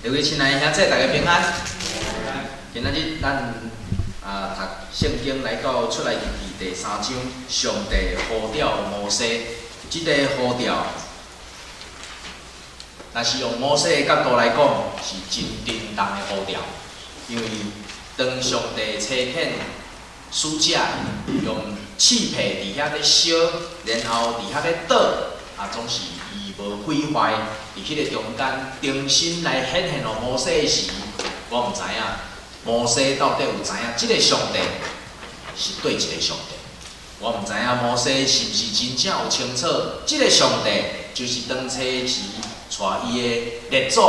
各位親愛的兄弟，大家平安。今仔日咱讀聖經來到出埃及記第三章，上帝呼召摩西。這个呼召，若是用摩西的角度來講，是真沉重的呼召，因為當上帝差遣使者用刺皮佇遐咧燒，然後佇遐咧倒，總是伊無毀壞。佇彼个中間，重新來顯現予摩西的時，我毋知影摩西到底有知影這个上帝是佗一个上帝。我毋知影摩西是毋是真正有清楚，這个上帝就是當初時帶伊的列祖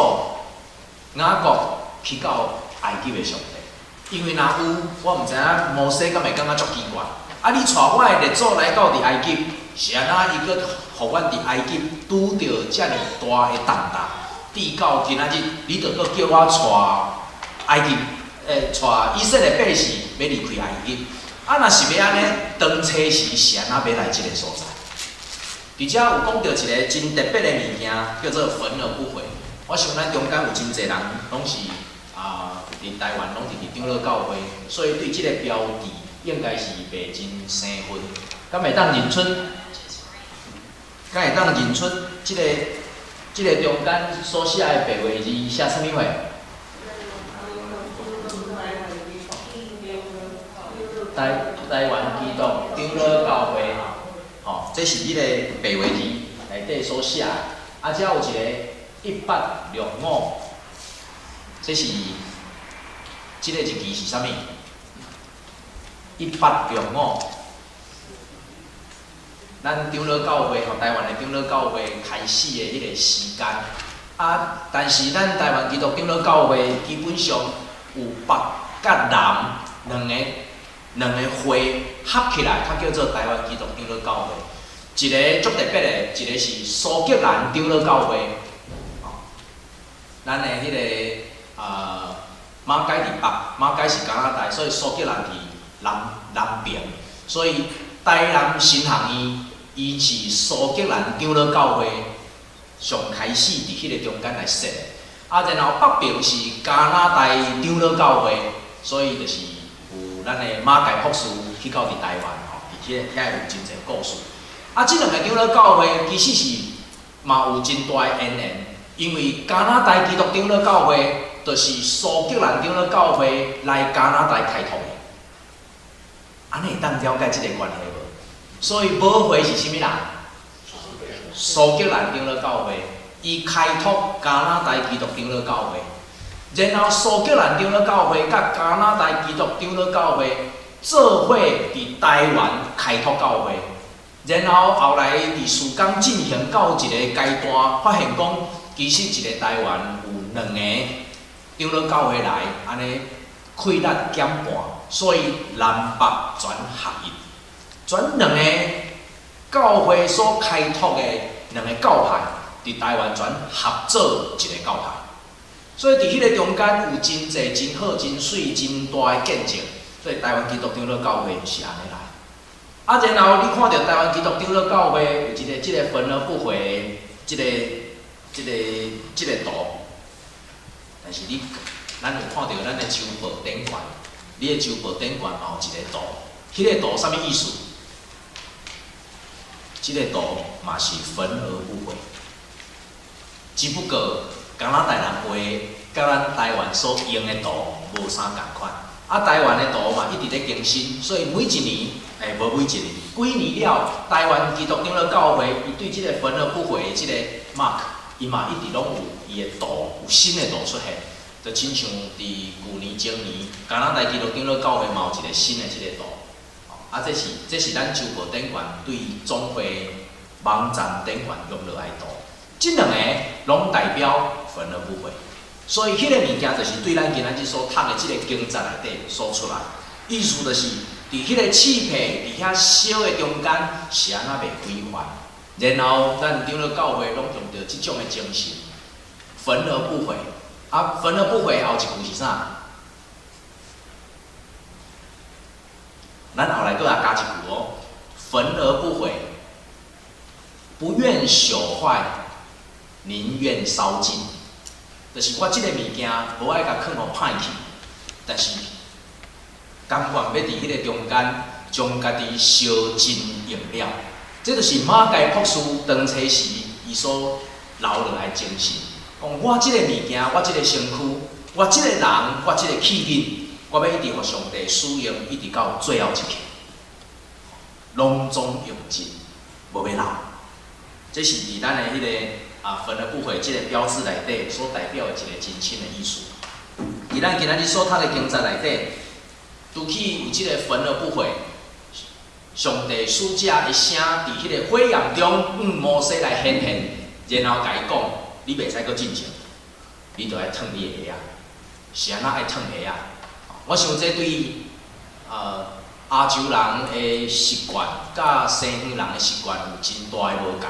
雅各去到埃及的上帝。因為若有，我毋知影摩西敢會感覺足奇怪。啊！你帶我的列祖來到佇埃及，是按怎伊閣予阮佇埃及拄著遮爾大的重擔？直到今仔日，你著閣叫我帶埃及，帶以色列百姓欲離開埃及。啊，若是欲按呢，當初時是按怎欲來這个所在？佇遮有講著一个真特別的物件，叫做焚而不毀。我想咱中間有真濟人攏是佇台灣攏是佇長老教會，所以對這个標誌應該是袂真生分。敢會當認出？敢會當認出這个中間所寫的白話字寫啥物貨？台灣基督長老教會，吼，這是彼个白話字內底所寫的。啊，遮有一個1865，這是這个日期是啥物？1865，咱長老教會吼，台灣的長老教會開始的彼个時間。啊，但是咱台灣基督長老教會基本上有北佮南兩個會合起來，較叫做台灣基督長老教會。一个足特別的，一个是蘇格蘭長老教會。吼，咱的彼个馬偕佇北，馬偕是加拿大，所以蘇格蘭佇南邊，所以台南神學院伊是蘇格蘭長老教會上開始佇彼个中間來設的。啊，然後北邊是加拿大長老教會，所以就是有咱的馬偕博士去到佇台灣吼，佇彼个遐有真濟故事。啊，這兩个長老教會其實是嘛有真大的淵源，因為加拿大基督長老教會就是蘇格蘭長老教會來加拿大開拓的。按呢會當了解這个關係無？所以母會是啥物人？蘇格蘭長老教會，伊開拓加拿大基督長老教會，然後蘇格蘭長老教會佮加拿大基督長老教會做伙佇台灣開拓教會，然後後來佇時間進行到一個階段，發現講其實一個台灣有兩个長老教會來，按呢氣力減半，所以南北轉合一，轉兩個教會所開拓的兩个教派，佇台灣轉合做一个教派。所以佇彼个中間有真濟真好、真媠、真大的見證。所以台灣基督長老教會是按呢來。啊，然後你看著台灣基督長老教會有一个這个焚而不毀的這个圖，但是你咱有看著咱的周報頂懸，你的周報頂懸嘛有一个圖，彼个圖啥物意思？這个圖嘛是焚而不毀，只不過加拿大人畫佮咱台灣所用的圖無啥仝款。啊，台灣的圖嘛一直咧更新，所以每一年，無每一年，幾年了，台灣基督長老教會伊對這个焚而不毀的這个 mark，伊嘛一直攏有伊的圖，有新的圖出現。就親像佇舊年、前年，加拿大基督長老教會嘛有一个新的這个圖。啊，這是咱周報頂懸對總會網站頂懸用落來的圖。這兩个攏代表焚而不毀，所以彼个物件就是對咱今仔日所讀的這个經節內底所出來，意思就是佇彼個刺皮佇遐燒的中間是按怎袂毀壞，然後咱長老教會攏用著這種的精神，焚而不毀。啊，焚而不毀後一句是啥？咱後來閣來加一句哦，焚而不毀，不願朽壞，寧願燒盡。就是我這个物件無愛共囥予歹去，但是甘願欲佇彼个中間將家己燒盡用了。這就是馬偕博士當初時伊所留落來精神，講我這个物件，我這个身軀，我這个人，我這个器皿，我欲一直予上帝使用，一直到最後一刻，攏總用盡，無欲留。這是佇咱的彼个焚而不毀這个標誌內底所代表的一个真深的意思。佇咱今仔日所讀的經節內底，拄起有這个焚而不毀，上帝使者的聲佇彼个火焰中，向摩西來顯現，然後共伊講：你袂使閣進前，你著愛脫你的鞋仔。是按怎愛脫鞋仔？我想這對亞洲人的習慣，佮西方人的習慣有真大的無仝。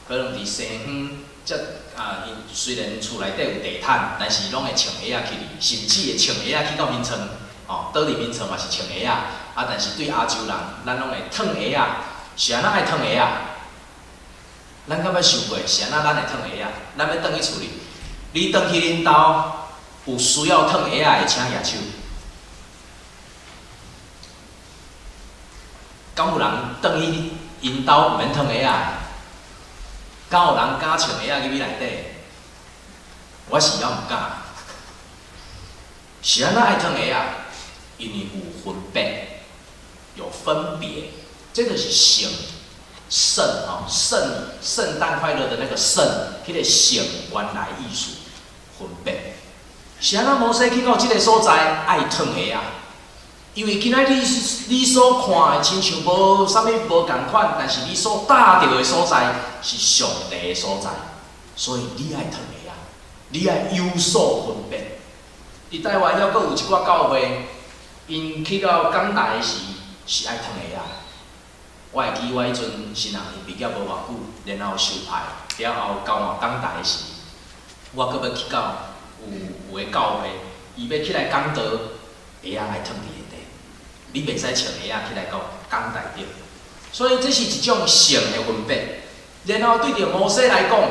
可能佇西方，這𪜶雖然厝內底有地毯，但是攏會穿鞋仔去，甚至會穿鞋仔去到眠床，吼，倒佇眠床嘛是穿鞋仔。啊，但是對亞洲人，咱攏會脫鞋仔。是按怎愛脫鞋仔？咱敢捌想過，是按怎咱會脫鞋仔？咱欲轉去厝裡，你轉去恁兜，有需要脫鞋仔的，請舉手。敢有人轉去𪜶兜毋免脫鞋仔？敢有人敢穿鞋仔入去內底？我是猶毋敢。是按怎愛脫鞋仔？因為有分別，有分別，這就是聖聖吼，聖聖誕快樂的那個聖，彼個聖原來意思分別。是按怎摩西去到這個所在愛脫鞋仔？因為今仔日你所看的親像無啥物無仝款，但是你所踏著的所在是上帝的所在，所以你愛脫鞋仔，你愛有所分別。佇台灣猶閣有一寡教會，𪜶去到講台的時是愛脫鞋仔。我會記我彼陣新人畢業無偌久，然後受派了後交換講台的時，我閣欲去到有有的教會，伊欲起來講道，鞋仔愛脫佇下底，你袂使穿鞋仔起來到講台頂。所以這是一種性的分別。然後對著摩西來講，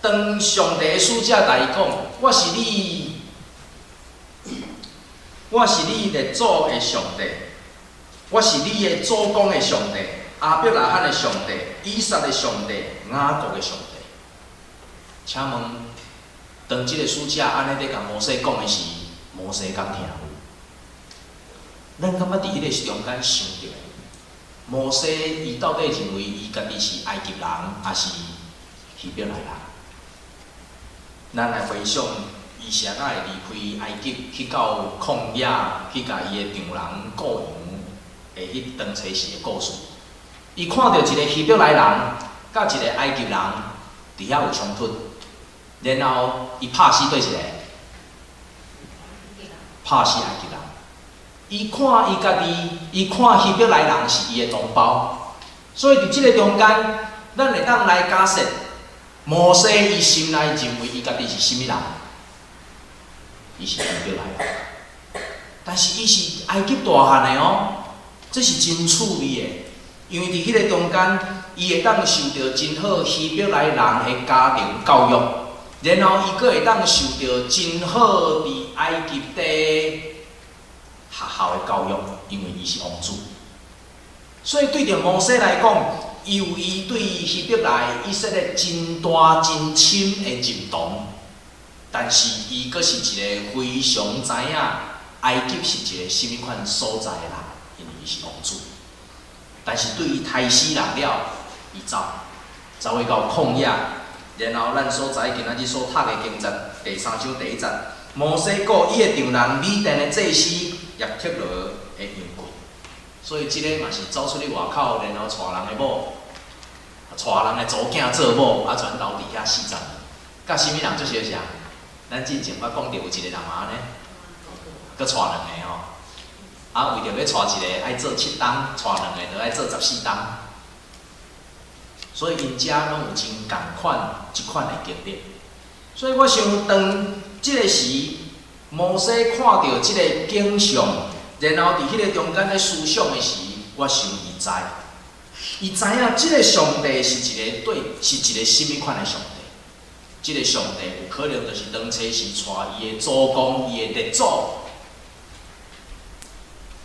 當上帝的使者共伊講：我是你，我是你列祖的上帝，我是你的祖公的上帝，亞伯拉罕的上帝，以撒的上帝，雅各的上帝。請問，當這个使者按呢佇共摩西講的時，摩西敢聽有？咱敢捌佇彼個中間想著，摩西伊到底認為伊家己是埃及人，抑是希伯來人？咱來回想，伊是按怎會離開埃及去到曠野，去共伊的丈人顧羊的彼當初時的故事。伊看著一個希伯來人，佮一個埃及人佇遐有衝突，然後伊拍死佗一个？拍死埃及人。伊看伊家己，伊看希伯來人是伊的同胞，所以佇這個中間，咱會當來假設，摩西伊心內認為伊家己是啥物人？伊是希伯來人，但是伊是埃及大漢的哦，這是真趣味的，因為佇彼個中間，伊會當受著真好希伯來人的家庭教育，然後伊閣會當受著真好佇埃及地學校的教育，因為伊是王子，所以對著摩西來講，伊有伊對希伯來以色列真大真深的認同，但是伊閣是一個非常知影埃及是一個啥物款所在的人，因為伊是王子。但是對伊刣死人了，伊走，走去到曠野，然後咱所知今仔日所讀的經節第三章第一節，摩西顧伊的丈人米甸的祭司葉忒羅的羊群，所以這个嘛是走出去外口，然後娶人的某，娶人的查某囝做某，啊，全留佇遐40年。佮啥物人足相像？咱進前捌講著有一個人嘛按呢，閣娶兩个吼，啊，為著欲娶一个愛做七冬，娶兩个就愛做14冬。所以𪜶遮攏有真仝款這款的經歷。所以我想當這个時，摩西看著這个景象，然後佇彼个中間咧思想的時，我想伊知，伊知影這个上帝是一个對，是一个啥物款的上帝。這个上帝有可能就是當初是帶伊的祖公、伊的列祖，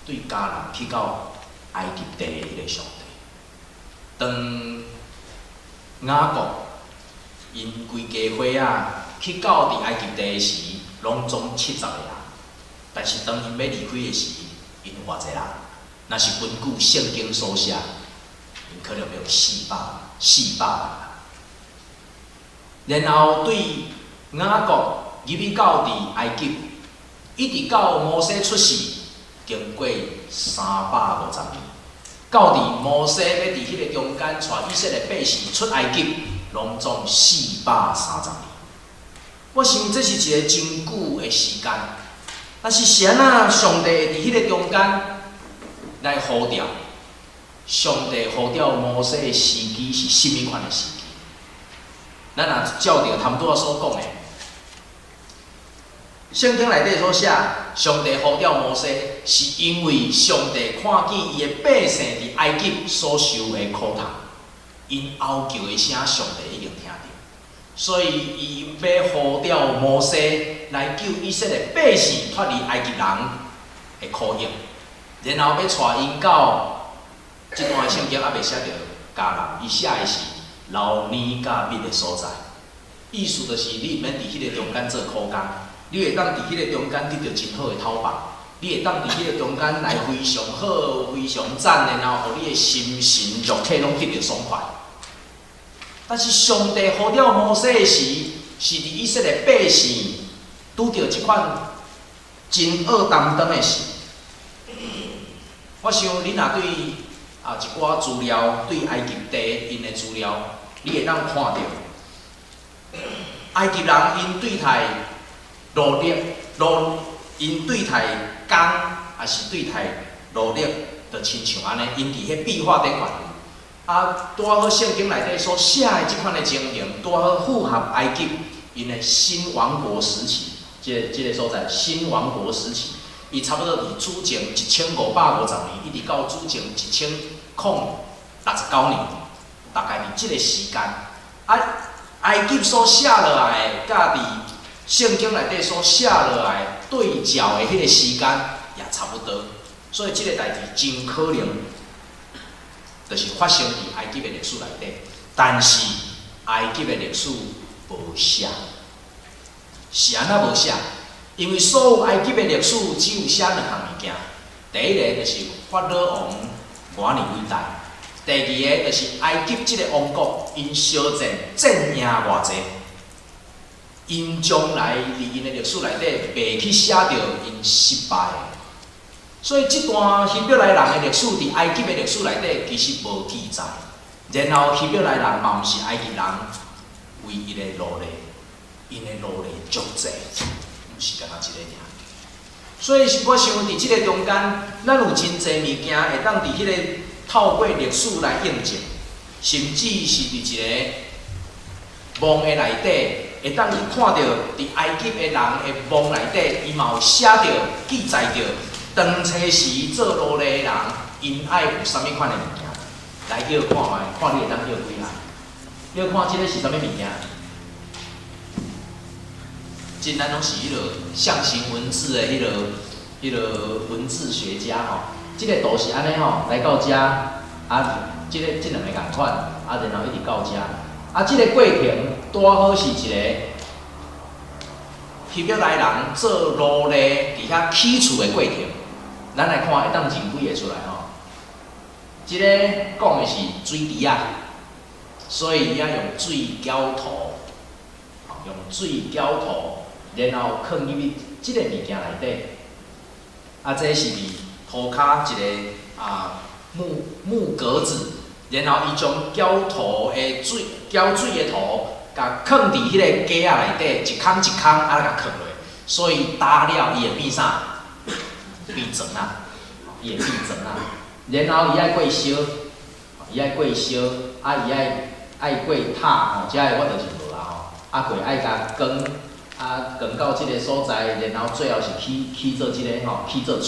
對迦南去到埃及地的彼个上帝。當雅各𪜶規家伙仔去到佇埃及地時，攏總70個人。但是當𪜶欲離開的時，𪜶有偌濟人？若是根據聖經所寫，𪜶可能有400萬人。然後對雅各入去到佇埃及，一直到摩西出世，經過350年，到佇摩西欲佇彼个中間帶以色列百姓出埃及，攏總430年。我想這是一个真久的時間，但是是按怎上帝會佇彼个中間來呼召？上帝呼召摩西的時機是啥物款的時機？咱若照著頭拄仔所講的，聖經內底所寫，上帝呼召摩西，是因為上帝看見伊的百姓佇埃及所受的苦痛，𪜶哀求的聲，上帝已經聽著，所以伊欲呼召摩西來救以色列百姓脫離埃及人的苦役，然後欲帶𪜶到這段聖經猶未寫著迦南，伊寫的是流奶佮蜜的所在，意思就是你毋免佇彼个中間做苦工。你會當佇彼個中間得著真好的頭髮，你會當佇彼個中間來非常好、非常讚，然後予你的心神肉體攏得著爽快。但是上帝呼召摩西的時，是佇以色列百姓拄著這款真惡擔當的時。我想你若對一寡資料，對埃及地𪜶的資料，你會當看著埃及人𪜶對待奴隸，𪜶對待工，抑是對待奴隸，就親像按呢，𪜶佇彼壁畫頂懸。拄仔好聖經內底所寫的這款的情形，拄仔好符合埃及𪜶的新王國時期，這個所在新王國時期，伊差不多佇主前1550年，一直到主前1069年，大概佇這个時間。埃及所寫落來的，佮佇聖經內底所寫落來對照的彼个時間也差不多，所以這个代誌真可能就是發生佇埃及的歷史內底，但是埃及的歷史無寫，是按怎無寫？因為所有埃及的歷史只有寫兩項物件，第一个就是法老王偌爾偉大，第二个就是埃及這个王國𪜶相戰戰贏偌濟。𪜶將來佇𪜶的歷史內底袂去寫著𪜶失敗的，所以這段希伯來人的歷史佇埃及的歷史內底其實無記載。然後希伯來人嘛毋是埃及人唯一的奴隸，𪜶的奴隸足濟，毋是干焦一个爾。所以我想佇這个中間，咱有真濟物件會當佇彼個透過歷史來驗證，甚至是佇一個夢的內底，會當去看著佇埃及的人的夢內底，伊嘛有寫著記載著當初時做奴隸的人，𪜶愛有啥物款的物件。來叫看覓，看你會當叫幾項？你看這个是啥物物件？真咱攏是彼个象形文字的彼个文字學家吼。這个圖是按呢吼，來到遮，這个這兩个仝款，然後一直到遮。這个過程拄好是一個希伯來人做奴隸佇遐起厝的過程。咱來看會當認幾个出來吼。這个講的是水池仔，所以伊愛用水餃圖，用水餃圖，然後囥入去這個物件內底。這是佇塗跤一个木格子，然後伊將攪土的水、攪水的土，共囥佇彼个格仔內底，一空一空來共囥落，所以打了伊會變啥？變磚仔，伊會變磚仔。然後伊愛過燒，伊愛過燒，伊愛過塔吼，這个我就是無啊吼。過愛共扛，扛到這个所在，然後最後是起做這个吼，起做厝。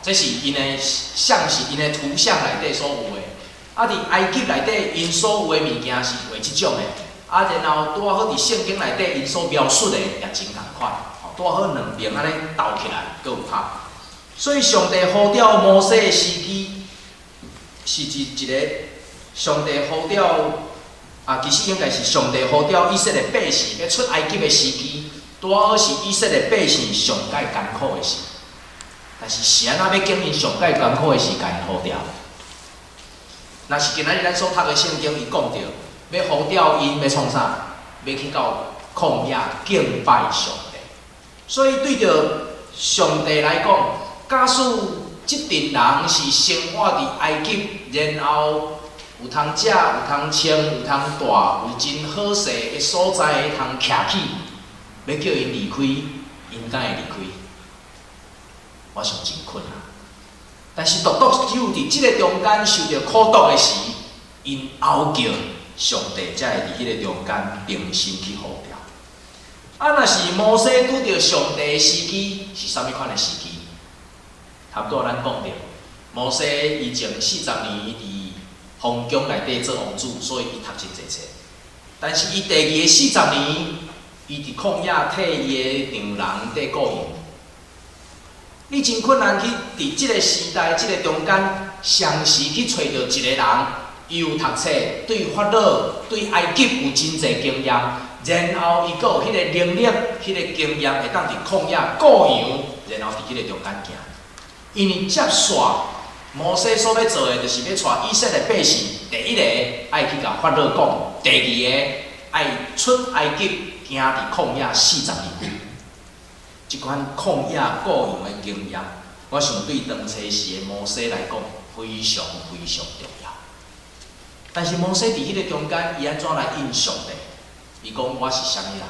這是𪜶的像是𪜶的圖像內底所有的。佇埃及內底，𪜶所有的物件是畫這種的。啊，然後拄仔好佇聖經內底，𪜶所描述的也真仝款，吼，拄仔好兩邊按呢鬥起來，閣有拍。所以上帝呼召摩西的時機，是一個上帝呼召啊，其實應該是上帝呼召以色列百姓欲出埃及的時機，拄仔好是以色列百姓上蓋艱苦的時。但是是按怎欲經𪜶上蓋艱苦的時，共𪜶呼召？若是今仔日咱所讀的聖經，伊講著欲呼召𪜶欲創啥？欲去到曠野敬拜上帝。所以對著上帝來講，假使這陣人是生活佇埃及，然後有通食、有通穿、有通蹛、有真好勢的所在會通徛起，欲叫𪜶離開，𪜶敢會離開？我想真困難。但是獨獨只有佇這个中間受著苦毒的時，𪜶哀叫上帝，才會佇彼个中間重新去呼召。啊，若是摩西拄著上帝的時機，是啥物款的時機？頭拄仔咱講著，摩西伊前40年佇皇宮內底做王子，所以伊讀真濟冊。但是伊第二个四十年，伊佇曠野替伊的丈人佇顧羊。你真困難去佇這个時代、這个中間，相時去揣著一個人，伊有讀冊，對法老、對埃及有真濟經驗，然後伊閣有彼个能力、彼个經驗，會當佇曠野顧羊，然後佇彼个中間行。因為接續摩西所欲做的，就是欲帶以色列百姓，第一個愛去共法老講，第二个愛出埃及，行佇曠野四十年。這款曠野顧羊的經驗，我想對當初時的摩西來講，非常非常重要。但是摩西佇彼个中間，伊按怎來應上帝？伊講我是啥物人？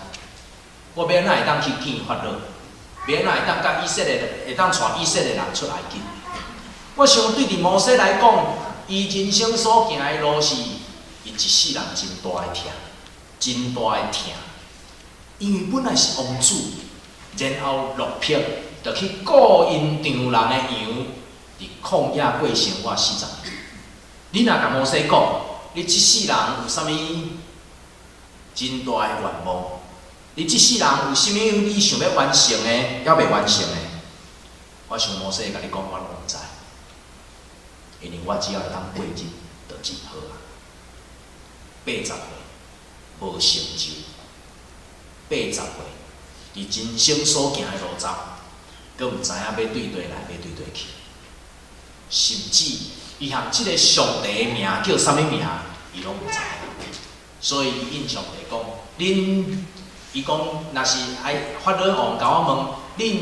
我欲按怎會當去見法老？欲按怎會當佮以色列，會當帶以色列人出埃及？我想對佇摩西來講，伊人生所行的路是，伊一世人真大的疼，真大的疼。因為本來是王子，然後落魄，就去顧𪜶丈人的羊，佇曠野過生活四十年。你若共摩西講，你這世人有啥物真大的願望？你這世人有啥物你想欲完成的，猶未完成的？我想摩西會共你講，我攏毋知，因為我只要會當過日就真好啊。80歲無成就，80歲佇人生所行的路途，閣毋知影欲對佗來，欲對佗去，甚至伊含這个上帝的名叫啥物名，伊攏毋知。所以伊應上帝講：恁，伊講，若是愛法老王共我問，恁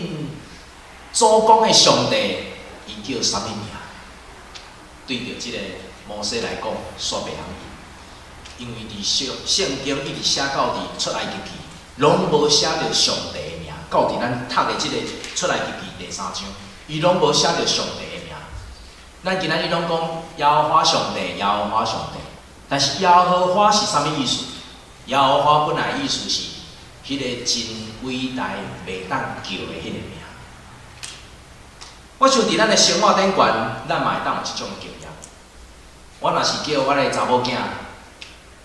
祖公的上帝，伊叫啥物名？對著這个摩西來講，煞袂曉應，因為佇聖聖經一直寫到佇出埃及記，攏無寫著上帝的名。到佇咱讀的這个出埃及記第三章，伊攏無寫著上帝的名。咱今仔日攏講耶和華上帝，耶和華上帝，但是耶和華是啥物意思？耶和華本來意思是，彼个真偉大、袂當叫的彼个名。我想佇咱的生活頂懸，咱嘛會當有這種經驗。我若是叫我的查某囝，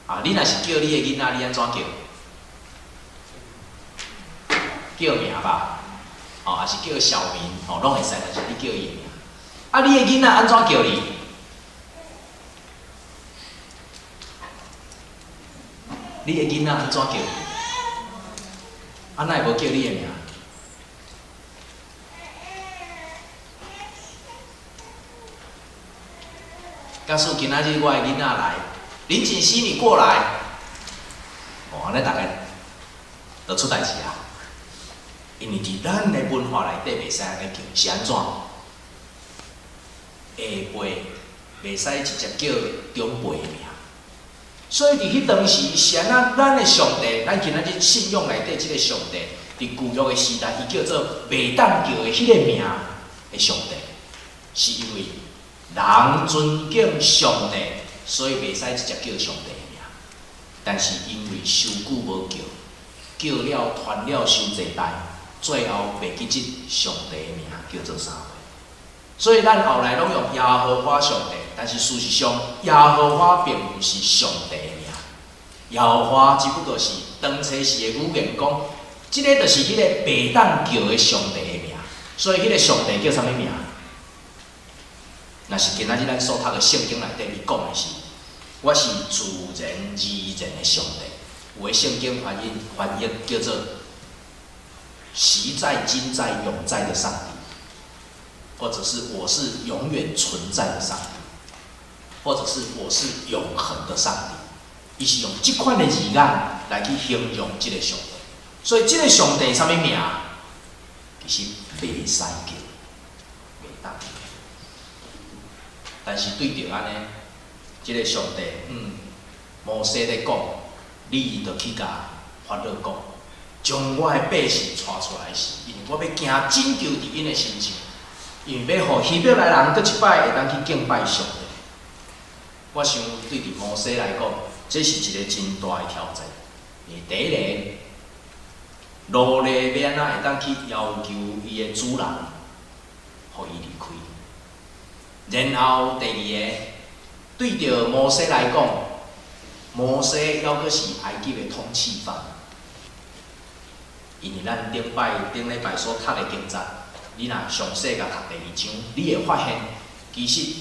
啊，你若是叫你的囡仔，你按怎叫？叫名吧，哦，抑是叫小名，吼，攏會使，但是你叫伊的名。啊，你的囡仔按怎叫你？你的囡仔按怎叫你？啊，哪會無叫你的名？假使今仔日我的囡仔來，林錦熙，你過來，哦，按呢逐个就出代誌啊！因為佇咱的文化內底袂使按呢叫，是按怎？下輩袂使直接叫長輩的名。所以佇彼當時是按怎？咱的上帝，咱今仔日信仰內底這个上帝，佇舊約的時代，伊叫做袂當叫的彼个名的上帝，是因為人尊敬上帝，所以袂使直接叫上帝的名。但是因為傷久無叫，叫了傳了傷濟代，最後袂記得上帝的名叫做啥貨。所以咱後來攏用耶和華上帝，但是事實上耶和華並毋是上帝的名。耶和華只不過是當初時的語言講，這个就是彼個袂當叫的上帝的名，所以彼個上帝叫啥物名？若是今仔日咱所讀的聖經內底，伊講的是，我是自然而然的上帝。有的聖經翻譯叫做實在、今在、永在的上帝，或者是我是永遠存在的上帝，或者是我是永恆的上帝。伊是用這款的字眼來去形容這个上帝，所以這个上帝啥物名？其實袂使叫，袂當。但是對著按呢，這个上帝，摩西咧講，你著去共法老講，將我的百姓帶出來是，因為我欲行拯救佇𪜶的身上，因為欲予希伯來人閣一擺會當去敬拜上帝。我想對佇摩西來講，這是一个真大的挑戰。因為第一个，奴隸欲按怎會當去要求伊的主人，予伊離開？然後第二个，對著摩西來講，摩西猶閣是埃及的通緝犯。因為咱頂擺頂禮拜所讀的經節，你若詳細共讀第二章，你會發現，其實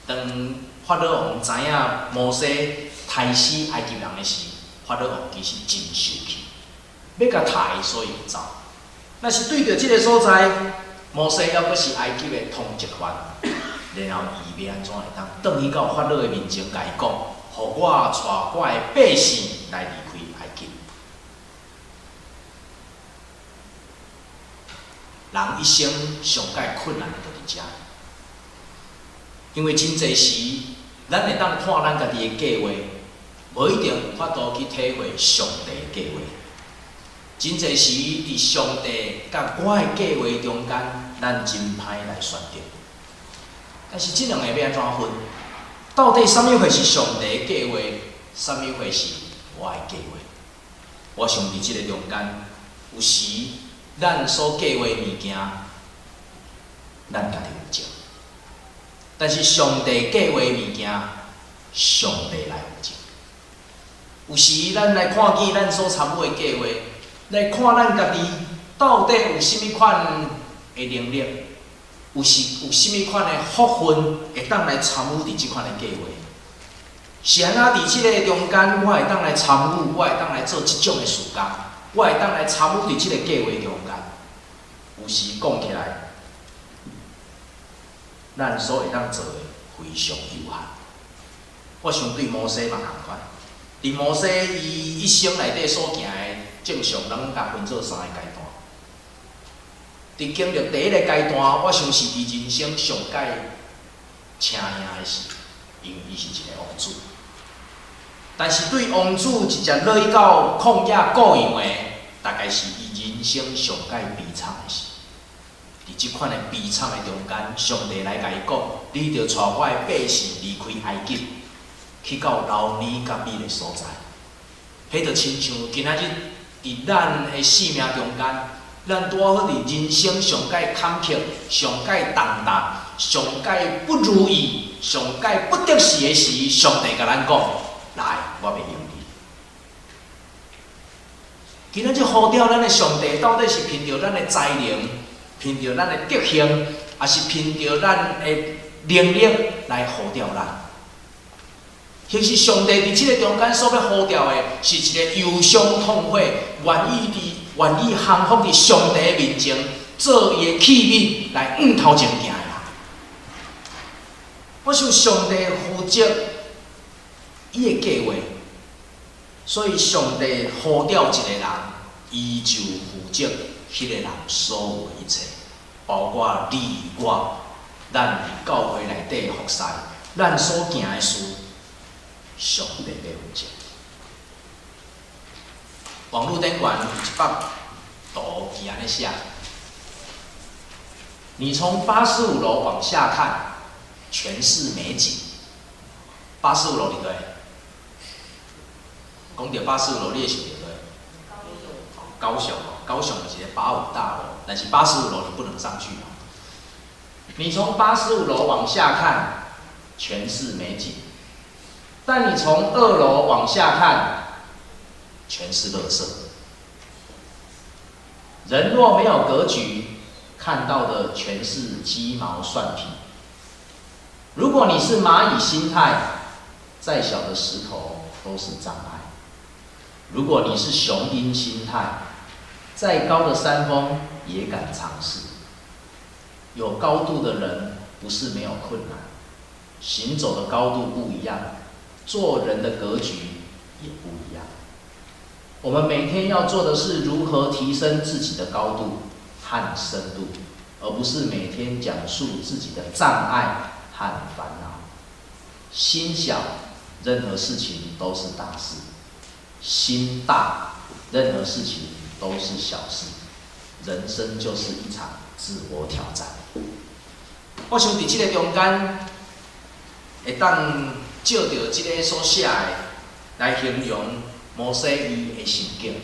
當法老王知影摩西刣死埃及人的時，法老王其實真生氣，欲共刣，所以會走。若是對著這个所在，摩西猶閣是埃及的通緝犯，然後伊欲按怎會當轉去到法老的面前，共伊講，予我帶我的百姓來離開埃及。人一生上蓋困難的就佇遮，因為真濟時，咱會當看咱家己的計劃，無一定有法度去體會上帝的計劃。真濟時，佇上帝佮我的計劃中間，咱真歹來選擇。但是這兩個欲按怎分？到底啥物貨是上帝的計劃，啥物貨是我的計劃？我想佇這个中間，有時咱所計劃的物件，咱家己負責；但是上帝計劃的物件，上帝來負責。有時咱來看見咱所參與的計劃，來看咱家己到底有啥物款的能力，有是有啥物款的福分，會當來參與佇這款的計劃。是按怎佇這个中間，我會當來參與，我會當來做這種的事工，我會當來參與佇這个計劃中間。有時講起來，咱所會當做的非常有限。我想對摩西嘛仝款，佇摩西伊一生內底所行的，正常咱攏共分做三个階段。佇經歷第一个階段，我想是伊人生上蓋請贏的時，因為伊是一个王子。但是對王子直接落去到曠野顧羊的，大概是伊人生上蓋悲慘的時。佇這款的悲慘的中間，上帝來共伊講：你著帶我的百姓離開埃及，去到流奶佮蜜的所在。彼就親像今仔日佇咱的生命中間，咱拄好佇人生上蓋坎坷、上蓋重擔、上蓋不如意、上蓋不得時的時，上帝共咱講：來，我欲用你。今仔日呼召咱的上帝，到底是憑著咱的才能、憑著咱的德行，抑是憑著咱的能力來呼召咱？其實上帝佇這个中間所欲呼召的，是一个憂傷痛悔、願意降服佇上帝的面前，做伊的器皿來向頭前行的人。我想上帝負責伊的計劃，所以上帝呼召一个人，伊就負責彼个人所有的一切，包括你我，咱佇教會內底服侍，咱所行的事，上帝欲負責。網路頂懸有一幅圖，伊按呢寫：你從85樓往下看，全是美景。八十五樓佇佗？講著八十五樓，你會想著佗？高雄哦，高雄有一个八五大樓，但是八十五樓你不能上去哦。你從八十五樓往下看，全是美景。但你從2樓往下看，全是垃圾。人若沒有格局，看到的全是雞毛蒜皮。如果你是螞蟻心態，再小的石頭都是障礙；如果你是雄鷹心態，再高的山峰也敢嘗試。有高度的人不是沒有困難，行走的高度不一樣，做人的格局也不一樣。我們每天要做的是如何提升自己的高度和深度，而不是每天講述自己的障礙和煩惱。心小，任何事情都是大事；心大，任何事情都是小事。人生就是一場自我挑戰。我想佇這個中間，會當借著這个所寫的來形容摩西伊的心境。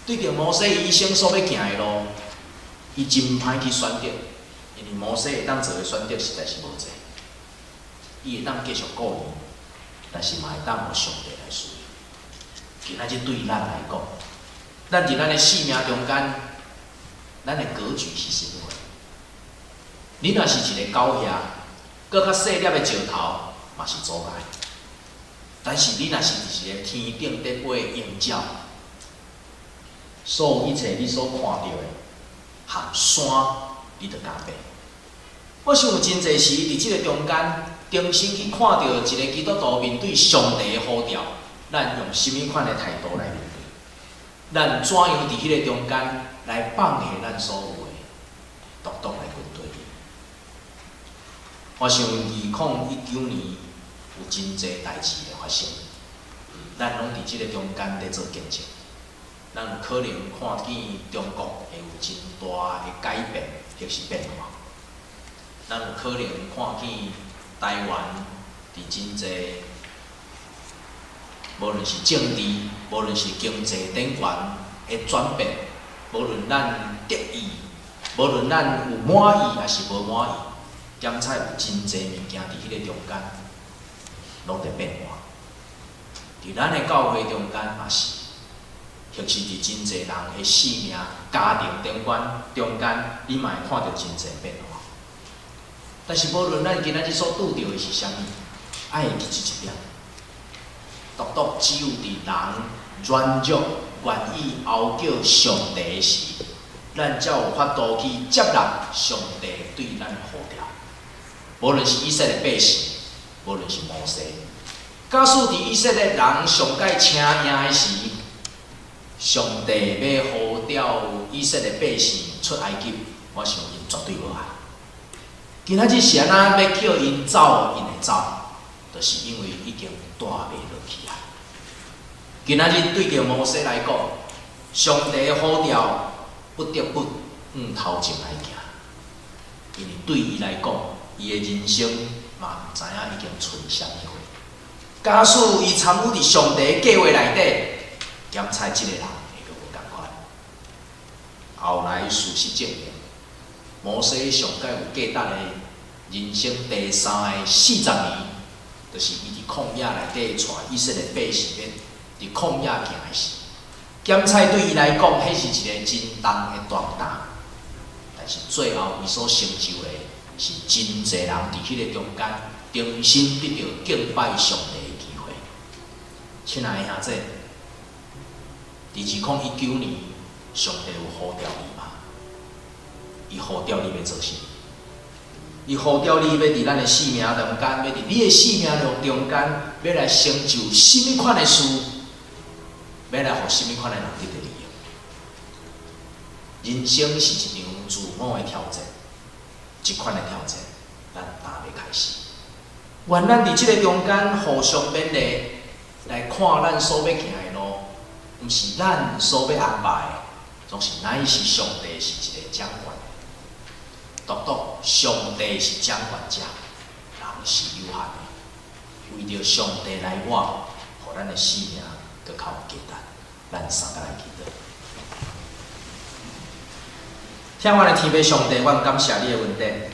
對著摩西伊一生所欲行的路，伊真歹去選擇，因為摩西會當做的選擇實在是無濟。伊會當繼續顧伊，但是嘛會當予上帝來使用。今仔日對咱來講，咱佇咱的生命中間，咱的格局是啥物？你若是一个狗仔，閣較細粒的石頭嘛是阻礙。但是你若是一个天頂佇飛的鷹鳥，所有一切你所看著的，和山，你都敢爬。我想有真濟時佇這个中間，重新去看著一个基督徒面對上帝的呼召，咱用啥物款的態度來面對？咱怎樣佇彼个中間來放下咱所有的，獨獨來跟隨伊？我想2019年有真濟代誌會發生，咱攏佇這个中間咧做見證。咱有可能看見中國會有真大的改變或是變化，咱有可能看見台灣佇真濟，無論是政治，無論是經濟頂懸的轉變，無論咱得意，無論咱有滿意抑是無滿意，檢採有真濟物件佇彼个中間，攏佇變化。佇咱的教會中間也是，或是佇真濟人的生命、家庭中間，你嘛會看著真濟變化。但是無論咱今仔日所拄著的是啥物，愛會記這一點：獨獨只有佇人軟弱、願意呼叫上帝時，咱才有法度去接納上帝對咱的呼召。無論是以色列百姓，無論是摩西，假使佇以色列人上蓋請贏的時，上帝欲呼召以色列百姓出埃及，我想𪜶絕對無愛。今仔日是按怎欲叫𪜶走，𪜶會走，就是因為已經帶袂落去啊。今仔日對著摩西來講，上帝的呼召不得不向頭前來行，因為對伊來講，伊的人生嘛毋知影已經賰啥物貨。假使伊參與佇上帝的計劃內底，檢採這个人會閣無仝款。後來事實證明，摩西上蓋有價值的人生第三个40年，就是伊佇曠野內底帶以色列百姓欲佇曠野行的時，檢採對伊來講，彼是一个真重的重擔。但是最後伊所成就的，是真濟人佇彼个中間重新得著敬拜上帝的機會。親愛的兄弟，佇2019年，上帝有呼召你嗎？伊呼召你欲做啥？伊呼召你欲佇咱的生命中間，欲佇你的生命中間，欲來成就啥物款的事？欲來予啥物款的人得著利益？人生是一場自我的挑戰，這款的挑戰，咱今欲開始。願咱佇這个中間互相勉勵，來看咱所欲行的路，毋是咱所欲安排的，總是乃是上帝是一个掌權的。獨獨上帝是掌權者，人是有限的。為著上帝來活，予咱的生命閣較有價值。咱三個來祈禱。疼阮的天父上帝，阮感謝你的恩典，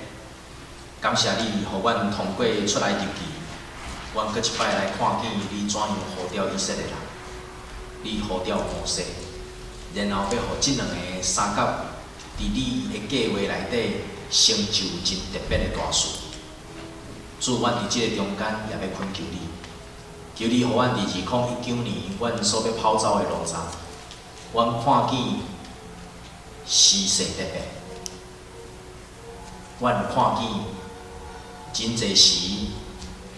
感謝你予阮通過出埃及記，阮閣一擺來看見你怎樣呼召以色列人。你呼召摩西，然後欲予這兩个相佮佇你的計劃內底成就真特別的大事。主，阮佇這个中間也欲懇求你，求你予阮佇2019年，阮所欲跑走的路程，阮看見時勢在變，阮看見真濟時，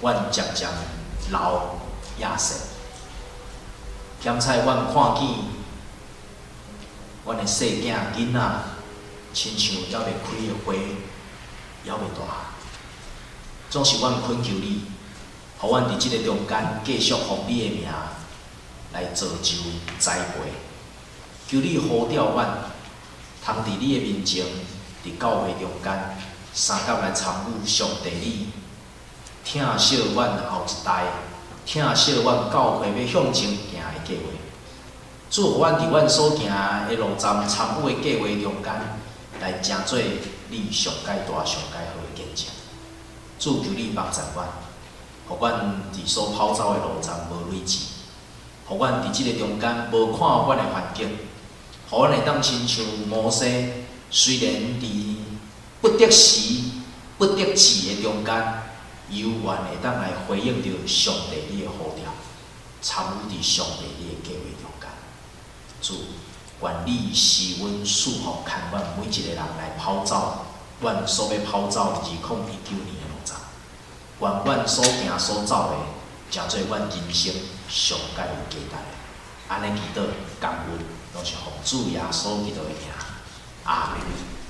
阮漸漸老也勢，兼且阮看見阮的細囝囡仔，親像猶未開的花，猶未大漢。總是阮懇求你，予阮佇這个中間繼續奉你的名來造就栽培。求你呼召阮，通佇你的面前，佇教會中間，相佮來參與上帝你疼惜阮後一代，疼惜阮教會欲向前行的計劃。主，予阮佇阮所行的路站參與的計劃中間，來成做你上蓋大、上蓋好的見證。主，求你幫助阮，予阮佇所跑走的路站無累志，予阮佇這個中間無看阮的環境，予阮會當親像摩西，雖然佇不得時、不得志的中間，猶原會當來回應著上帝你的呼召，參與佇上帝你的計劃中間。主，願你施恩賜福，牽阮每一個人來跑走，阮所欲跑走2019年的路程。願阮所行所走的，成做阮人生上蓋有價值的。按呢祈禱感恩，攏是奉主耶穌基督的名。阿門。